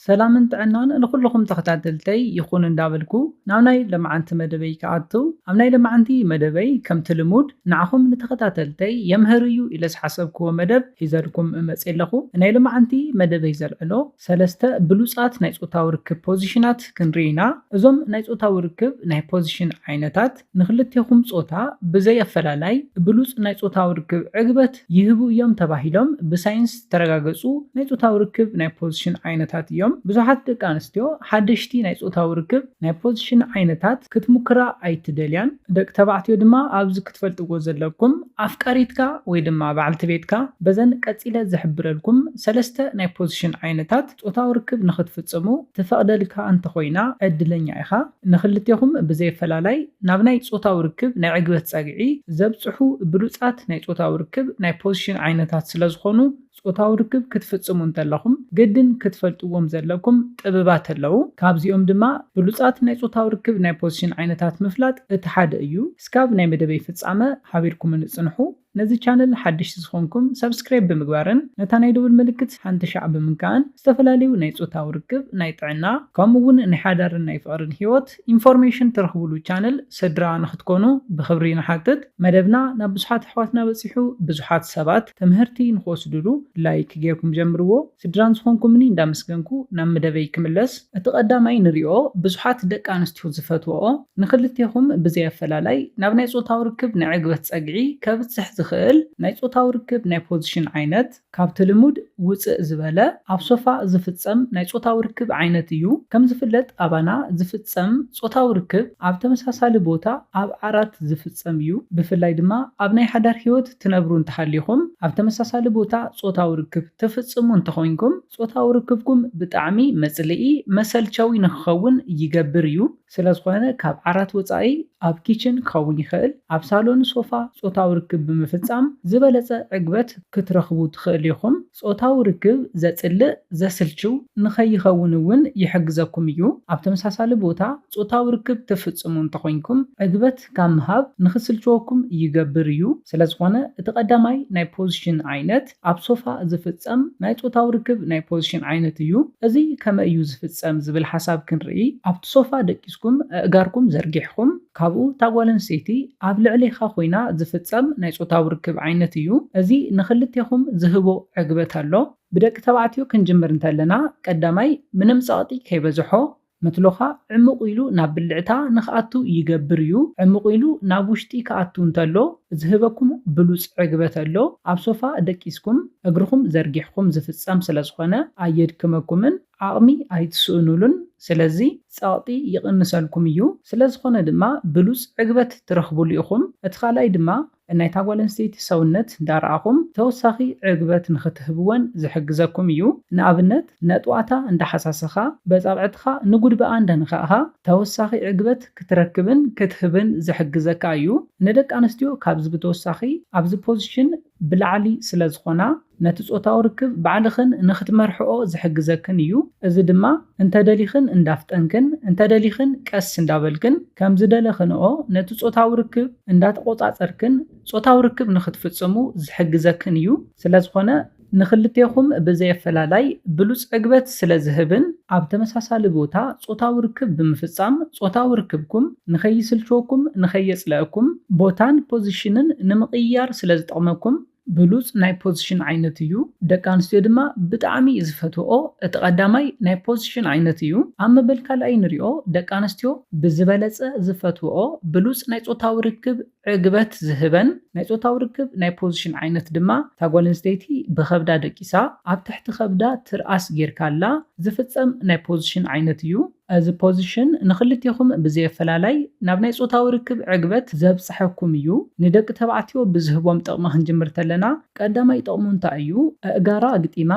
ሰላምን ጥዕናን ንኹልኹም ተኸታተልተይ ይኹን እንዳበልኩ ናብ ናይ ለማዓንቲ መደበይ ክኣቱ፣ ኣብ ናይ ለማዓንቲ መደበይ ከምቲ ልሙድ ንዓኹም ንተኸታተልተይ የምህር እዩ ኢለ ዝሓሰብክዎ መደብ ሒዘልኩም እመጽእ ኣለኹ። ናይ ለማዓንቲ መደበይ ዘልዕሎ ሰለስተ ብሉጻት ናይ ጾታዊ ርክብ ፖዚሽናት ክንርኢ ኢና። እዞም ናይ ጾታዊ ርክብ ናይ ፖዚሽን ዓይነታት ንኽልቴኹም ጾታ ብዘይ ኣፈላላይ ብሉጽ ናይ ጾታዊ ርክብ ዕግበት ይህቡ እዮም ተባሂሎም ብሳይንስ ዝተረጋገጹ ናይ ጾታዊ ርክብ ናይ ፖዚሽን ዓይነታት እዮም። ብዙሓት ደቂ ኣንስትዮ ሓደሽቲ ናይ ጾታዊ ርክብ ናይ ፖዚሽን ዓይነታት ክትሙክራ ኣይትደልያን። ደቂ ተባዕትዮ ድማ ኣብዚ ክትፈልጥዎ ዘለኩም ኣፍቃሪትካ ወይ ድማ በዓልቲ ቤትካ በዘን ቀጺለ ዝሕብረልኩም ሰለስተ ናይ ፖዚሽን ዓይነታት ጾታዊ ርክብ ንኽትፍጽሙ ትፈቕደልካ እንተኾይና ዕድለኛ ኢኻ። ንኽልቴኹም ብዘይ ኣፈላላይ ናብ ናይ ጾታዊ ርክብ ናይ ዕግበት ጸግዒ ዘብጽሑ ብሉጻት ናይ ጾታዊ ርክብ ናይ ፖዚሽን ዓይነታት ስለ ዝኾኑ ጾታዊ ርክብ ክትፍጽሙ እንተለኹም ግድን ክትፈልጥዎም ዘለኩም ጥበባት ኣለዉ። ካብዚኦም ድማ ብሉጻት ናይ ጾታዊ ርክብ ናይ ፖዚሽን ዓይነታት ምፍላጥ እቲ ሓደ እዩ። እስካብ ናይ መደበይ ፍጻመ ሓቢርኩምኒ ጽንሑ። ነዚ ቻነል ሓደሽቲ ዝኾንኩም ሰብስክራይብ ብምግባርን ነታ ናይ ደወል ምልክት ሓንቲ ሻዕ ብምንካእን ዝተፈላለዩ ናይ ጾታዊ ርክብ፣ ናይ ጥዕና ከምኡ እውን ናይ ሓዳርን ናይ ፍቕርን ህይወት ኢንፎርሜሽን ትረኽብሉ ቻነል ስድራ ንኽትኮኑ ብኽብሪ ንሓትት። መደብና ናብ ብዙሓት ኣሕዋትና በጺሑ ብዙሓት ሰባት ትምህርቲ ንኽወስድሉ ላይክ ጌርኩም ጀምርዎ። ስድራን ዝኾንኩምኒ እንዳመስገንኩ ናብ መደበይ ክምለስ። እቲ ቀዳማይ ንሪኦ ብዙሓት ደቂ ኣንስትዮ ዝፈትወኦ ንኽልቴኹም ብዘይ ኣፈላላይ ናብ ናይ ጾታዊ ርክብ ናይ ዕግበት ጸግዒ ከብጽሕ ዝኽእል ናይ ጾታዊ ርክብ ናይ ፖዚሽን ዓይነት ካብቲ ልሙድ ውጽእ ዝበለ ኣብ ሶፋ ዝፍጸም ናይ ጾታዊ ርክብ ዓይነት እዩ። ከም ዝፍለጥ ኣባና ዝፍጸም ጾታዊ ርክብ ኣብ ተመሳሳሊ ቦታ ኣብ ዓራት ዝፍጸም እዩ። ብፍላይ ድማ ኣብ ናይ ሓዳር ህይወት ትነብሩ እንተሃሊኹም ኣብ ተመሳሳሊ ቦታ ጾታዊ ርክብ ትፍጽሙ እንተኾይንኩም ጾታዊ ርክብኩም ብጣዕሚ መጽልኢ መሰልቸዊ ንክኸውን ይገብር እዩ። ስለዝኾነ ካብ ዓራት ወጻኢ ኣብ ኪችን ክኸውን ይኽእል፣ ኣብ ሳሎን ሶፋ ጾታዊ ርክብ ብምፍጻም ዝበለጸ ዕግበት ክትረኽቡ ትኽእሉ ኢኹም። ጾታዊ ርክብ ዘጽልእ፣ ዘስልችው ንኸይኸውን እውን ይሕግዘኩም እዩ። ኣብ ተመሳሳሊ ቦታ ጾታዊ ርክብ ትፍጽሙ እንተኾይንኩም ዕግበት ካብ ምሃብ ንኽስልችወኩም ይገብር እዩ። ስለዝኾነ እቲ ቀዳማይ ናይ ፖዚሽን ዓይነት ኣብ ሶፋ ዝፍጸም ናይ ጾታዊ ርክብ ናይ ፖዚሽን ዓይነት እዩ። እዚ ከመይ እዩ ዝፍጸም ዝብል ሓሳብ ክንርኢ፣ ኣብቲ ሶፋ ደቂስኩም ኣእጋርኩም ዘርጊሕኩም፣ ካብኡ እታ ጓል ኣንስተይቲ ኣብ ልዕሌኻ ኮይና ዝፍጸም ናይ ጾታዊ ርክብ ዓይነት እዩ። እዚ ንኽልቴኹም ዝህቦ ዕግበት ኣሎ። ብደቂ ተባዕትዮ ክንጅምር እንተለና፣ ቀዳማይ ምንም ጸቕጢ ከይበዝሖ፣ መትሎኻ ዕሙቕ ኢሉ ናብ ብልዕታ ንኽኣቱ ይገብር እዩ። ዕሙቕ ኢሉ ናብ ውሽጢ ክኣቱ እንተሎ ዝህበኩም ብሉጽ ዕግበት ኣሎ። ኣብ ሶፋ ደቂስኩም እግርኹም ዘርጊሕኩም ዝፍጸም ስለ ዝኾነ ኣየድክመኩምን ዓቕሚ ኣይትስእኑሉን። ስለዚ ጸቕጢ ይቕንሰልኩም እዩ። ስለ ዝኾነ ድማ ብሉጽ ዕግበት ትረኽቡሉ ኢኹም። እቲ ካልኣይ ድማ ናይታ ጓል ኣንስተይቲ ሰውነት እንዳረኣኹም ተወሳኺ ዕግበት ንኽትህብወን ዝሕግዘኩም እዩ። ንኣብነት ነጥዋታ እንዳሓሳሰኻ በጻብዕትኻ ንጉድበኣ እንዳነኻእኻ ተወሳኺ ዕግበት ክትረክብን ክትህብን ዝሕግዘካ እዩ። ንደቂ ኣንስትዮ ካብዚ ብተወሳኺ ኣብዚ ፖዚሽን ብላዕሊ ስለ ዝኾና ነቲ ጾታዊ ርክብ ባዕልኽን ንኽትመርሕኦ ዝሕግዘክን እዩ። እዚ ድማ እንተደሊኽን እንዳፍጠንክን እንተደሊኽን ቀስ እንዳበልክን ከም ዝደለኽንኦ ነቲ ጾታዊ ርክብ እንዳተቆጻጸርክን ጾታዊ ርክብ ንኽትፍጽሙ ዝሕግዘክን እዩ። ስለ ዝኾነ ንኽልቴኹም ብዘየፈላላይ ብሉጽ ዕግበት ስለ ዝህብን ኣብ ተመሳሳሊ ቦታ ጾታዊ ርክብ ብምፍጻም ጾታዊ ርክብኩም ንኸይስልችወኩም ንኸየጽለኣኩም ቦታን ፖዚሽንን ንምቕያር ስለ ዝጠቕመኩም ብሉጽ ናይ ፖዚሽን ዓይነት እዩ። ደቂ ኣንስትዮ ድማ ብጣዕሚ ዝፈትወኦ እቲ ቀዳማይ ናይ ፖዚሽን ዓይነት እዩ። ኣብ መበል ካልኣይ ንሪኦ ደቂ ኣንስትዮ ብዝበለጸ ዝፈትወኦ ብሉጽ ናይ ጾታዊ ርክብ ዕግበት ዝህበን ናይ ጾታዊ ርክብ ናይ ፖዚሽን ዓይነት ድማ እታ ጓል ኣንስተይቲ ብኸብዳ ደቂሳ ኣብ ትሕቲ ከብዳ ትርኣስ ጌርካላ ዝፍጸም ናይ ፖዚሽን ዓይነት እዩ። እዚ ፖዚሽን ንኽልቴኹም ብዘየፈላላይ ናብ ናይ ጾታዊ ርክብ ዕግበት ዘብጽሐኩም እዩ። ንደቂ ተባዕትዮ ብዝህቦም ጥቕሚ ክንጅምር ተለና ቀዳማይ ጥቕሙ እንታይ እዩ? ኣእጋራ ኣግጢማ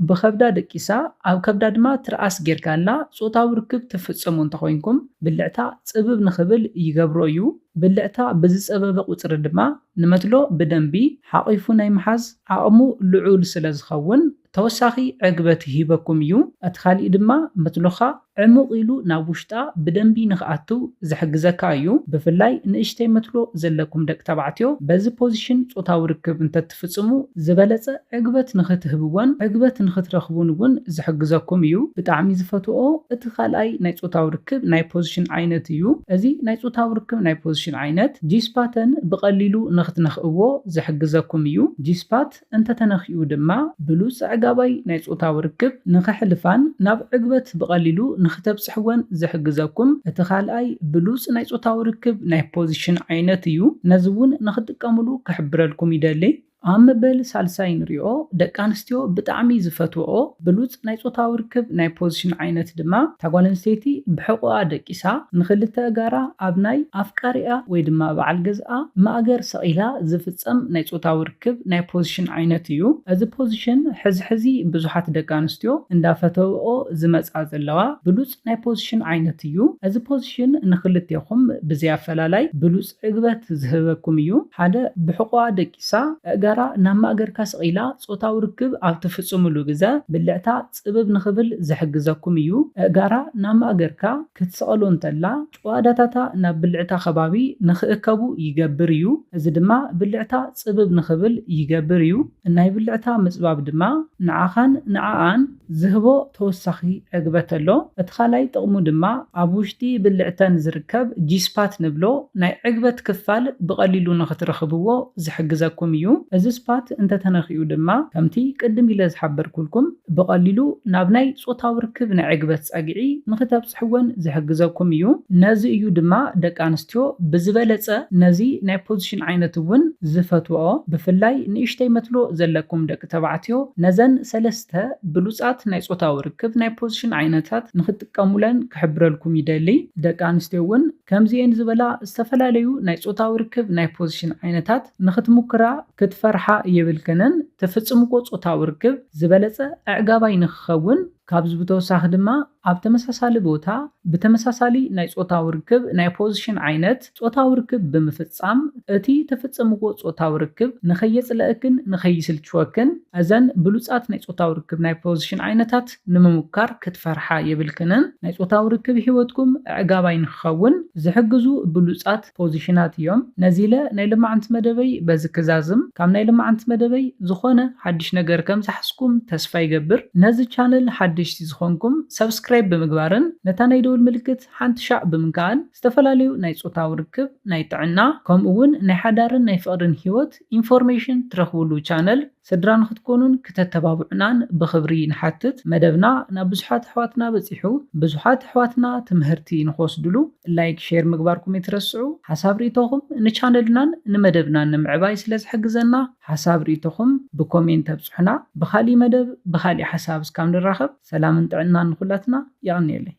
ብኸብዳ ደቂሳ ኣብ ከብዳ ድማ ትርኣስ ጌርካላ ጾታዊ ርክብ ትፍጽሙ እንተኾይንኩም ብልዕታ ጽብብ ንኽብል ይገብሮ እዩ። ብልዕታ ብዝጸበበ ቁጽሪ ድማ ንመትሎ ብደንቢ ሓቒፉ ናይ ምሓዝ ዓቕሙ ልዑል ስለ ዝኸውን ተወሳኺ ዕግበት ይህበኩም እዩ። እቲ ካሊእ ድማ መትሎኻ ዕሙቕ ኢሉ ናብ ውሽጣ ብደንቢ ንኽኣቱ ዝሕግዘካ እዩ። ብፍላይ ንእሽተይ መትሎ ዘለኩም ደቂ ተባዕትዮ በዚ ፖዚሽን ጾታዊ ርክብ እንተትፍጽሙ ዝበለጸ ዕግበት ንኽትህብዎን ዕግበት ንኽትረኽቡን እውን ዝሕግዘኩም እዩ። ብጣዕሚ ዝፈትዎ እቲ ካልኣይ ናይ ጾታዊ ርክብ ናይ ፖዚሽን ዓይነት እዩ። እዚ ናይ ጾታዊ ርክብ ናይ ፖዚሽን ዓይነት ጂስፓተን ብቐሊሉ ንኽትነኽእዎ ዝሕግዘኩም እዩ። ጂስፓት እንተተነኺኡ ድማ ብሉጽ ኣዕጋባይ ናይ ጾታዊ ርክብ ንኽሕልፋን ናብ ዕግበት ብቐሊሉ ንኽተብጽሕወን ዝሕግዘኩም እቲ ካልኣይ ብሉጽ ናይ ጾታዊ ርክብ ናይ ፖዚሽን ዓይነት እዩ። ነዚ እውን ንኽትጥቀምሉ ክሕብረልኩም ይደሊ። ኣብ መበል ሳልሳይ ንሪኦ ደቂ ኣንስትዮ ብጣዕሚ ዝፈትወኦ ብሉጽ ናይ ጾታዊ ርክብ ናይ ፖዚሽን ዓይነት ድማ እታ ጓል ኣንስተይቲ ብሕቑኣ ደቂሳ ንኽልተ ኣእጋራ ኣብ ናይ ኣፍቃሪኣ ወይ ድማ በዓል ገዝኣ ማእገር ሰቒላ ዝፍጸም ናይ ጾታዊ ርክብ ናይ ፖዚሽን ዓይነት እዩ። እዚ ፖዚሽን ሕዚ ሕዚ ብዙሓት ደቂ ኣንስትዮ እንዳፈተውኦ ዝመጻ ዘለዋ ብሉጽ ናይ ፖዚሽን ዓይነት እዩ። እዚ ፖዚሽን ንኽልቴኹም ብዘይ ኣፈላላይ ብሉጽ ዕግበት ዝህበኩም እዩ። ሓደ ብሕቑኣ ደቂሳ ኣእጋራ ናብ ማእገርካ ሰቒላ ጾታዊ ርክብ ኣብ ትፍጽምሉ ግዘ ብልዕታ ጽብብ ንኽብል ዝሕግዘኩም እዩ። ኣእጋራ ናብ ማእገርካ ክትሰቐሎ እንተላ ጭዋዳታታ ናብ ብልዕታ ከባቢ ንኽእከቡ ይገብር እዩ። እዚ ድማ ብልዕታ ጽብብ ንኽብል ይገብር እዩ። ናይ ብልዕታ ምጽባብ ድማ ንዓኻን ንዓኣን ዝህቦ ተወሳኺ ዕግበት ኣሎ። እቲ ካልኣይ ጥቕሙ ድማ ኣብ ውሽጢ ብልዕተን ዝርከብ ጂስፓት ንብሎ ናይ ዕግበት ክፋል ብቐሊሉ ንኽትረኽብዎ ዝሕግዘኩም እዩ። እዚ ስፓት እንተተነኺኡ ድማ ከምቲ ቅድም ኢለ ዝሓበርኩልኩም ብቐሊሉ ናብ ናይ ጾታዊ ርክብ ናይ ዕግበት ጸግዒ ንኽተብጽሕወን ዝሕግዘኩም እዩ። ነዚ እዩ ድማ ደቂ ኣንስትዮ ብዝበለጸ ነዚ ናይ ፖዚሽን ዓይነት እውን ዝፈትወኦ። ብፍላይ ንእሽተይ መትሎ ዘለኩም ደቂ ተባዕትዮ ነዘን ሰለስተ ብሉጻት ናይ ጾታዊ ርክብ ናይ ፖዚሽን ዓይነታት ንኽትጥቀሙለን ክሕብረልኩም ይደሊ። ደቂ ኣንስትዮ እውን ከምዚኤን ዝበላ ዝተፈላለዩ ናይ ጾታዊ ርክብ ናይ ፖዚሽን ዓይነታት ንኽትሙክራ ክትፈርሓ የብልክንን። ትፍጽምዎ ጾታዊ ርክብ ዝበለጸ ኣዕጋባይ ንኽኸውን ካብዚ ብተወሳኺ ድማ ኣብ ተመሳሳሊ ቦታ ብተመሳሳሊ ናይ ጾታዊ ርክብ ናይ ፖዚሽን ዓይነት ጾታዊ ርክብ ብምፍጻም እቲ ትፍጽምዎ ጾታዊ ርክብ ንኸየጽለእክን ንኸይስልችወክን እዘን ብሉጻት ናይ ጾታዊ ርክብ ናይ ፖዚሽን ዓይነታት ንምሙካር ክትፈርሓ የብልክንን። ናይ ጾታዊ ርክብ ህይወትኩም ኣዕጋባይ ንክኸውን ዝሕግዙ ብሉጻት ፖዚሽናት እዮም። ነዚ ኢለ ናይ ልማዓንቲ መደበይ በዚ ክዛዝም። ካብ ናይ ልማዓንቲ መደበይ ዝኾነ ሓድሽ ነገር ከም ዝሓዝኩም ተስፋ ይገብር። ነዚ ቻነል ሓደሽቲ ዝኾንኩም ሰብስክራይብ ብምግባርን ነታ ናይ ደውል ምልክት ሓንቲ ሻዕ ብምንካእን ዝተፈላለዩ ናይ ጾታዊ ርክብ፣ ናይ ጥዕና፣ ከምኡ እውን ናይ ሓዳርን ናይ ፍቕርን ህይወት ኢንፎርሜሽን ትረኽብሉ ቻነል ስድራ ንኽትኮኑን ክተተባብዑናን ብኽብሪ ንሓትት። መደብና ናብ ብዙሓት ኣሕዋትና በጺሑ፣ ብዙሓት ኣሕዋትና ትምህርቲ ንኽወስድሉ ላይክ፣ ሼር ምግባርኩም ኣይትረስዑ። ሓሳብ ርእይቶኹም ንቻነልናን ንመደብናን ንምዕባይ ስለ ዝሕግዘና፣ ሓሳብ ርእይቶኹም ብኮሜንት ተብጽሑና። ብኻሊእ መደብ ብኻሊእ ሓሳብ እስካብ ንራኸብ ሰላምን ጥዕናን ንኹላትና። የቐንየለይ።